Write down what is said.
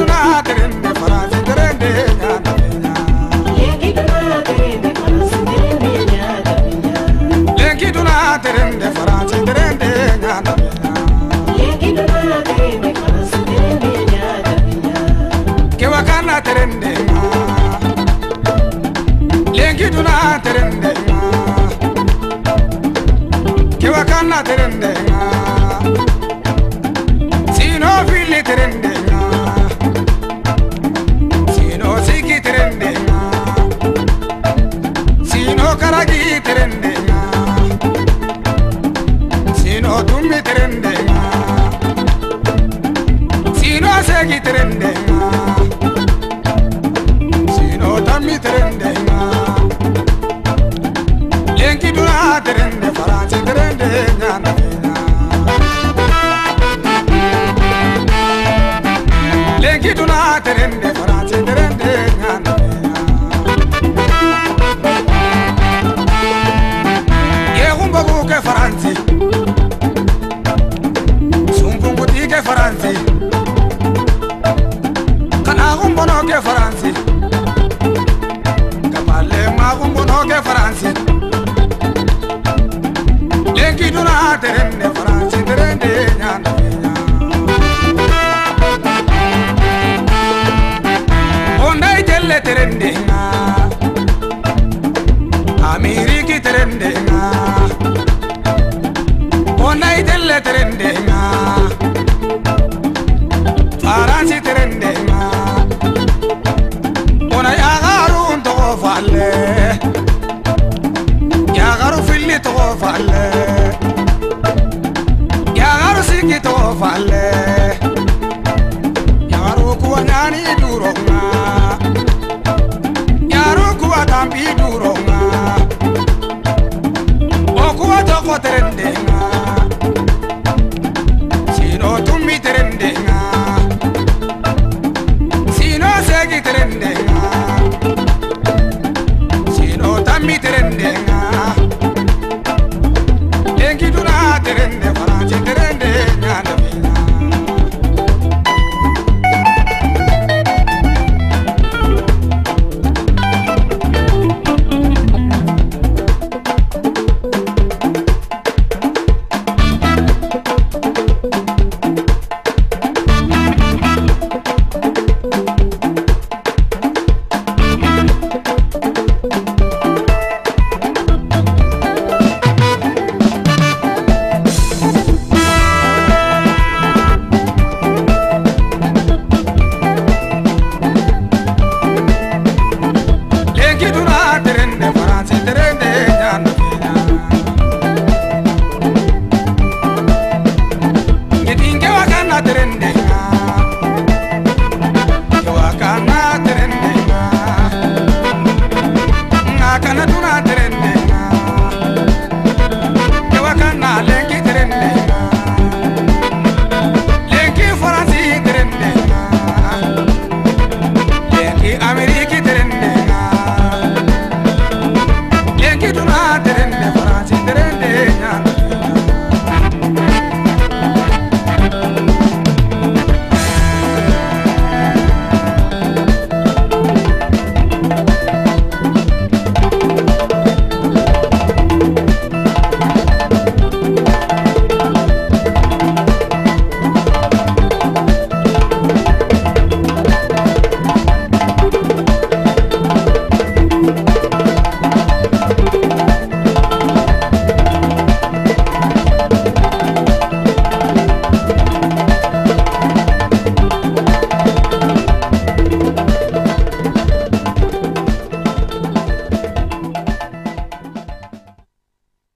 duna terende faransi terende nyana fenya. Lenki duna terende faransi terende nyana fenya. Lenki duna terende faransi terende nyana fenya. Lenki duna terende faransi terende nyana fenya. Kewakana terende ma. Lenki duna terende ma. Kewakana terende ma. Sino fili terende ma. Sino siki terende ma. Sino karagi terende ma. Sino tummi terende ma. Sino segi terende ma. Sino tammi terende ma. Lenki duna terende faransi terende nyana fenya. Lenki duna terende faransi terende nyana fenya. Yehumbogu ke faransi, sumpunguti ke faransi, kanagumbono ke faransi, kapale magumbono ke faransi. Lenki duna terende faransi terende nyana fenya. Ondai jelle terende nga, Ameriki terende nga. Ondai jelle terende nga, Faransi terende nga. Ona yagaru ntogo falle, yagaru filli togo falle, yagaru siki togo falle, yagaru kuwa nyani duronga, yagaru kuwa tambi duronga, o kuwa togo terende nga.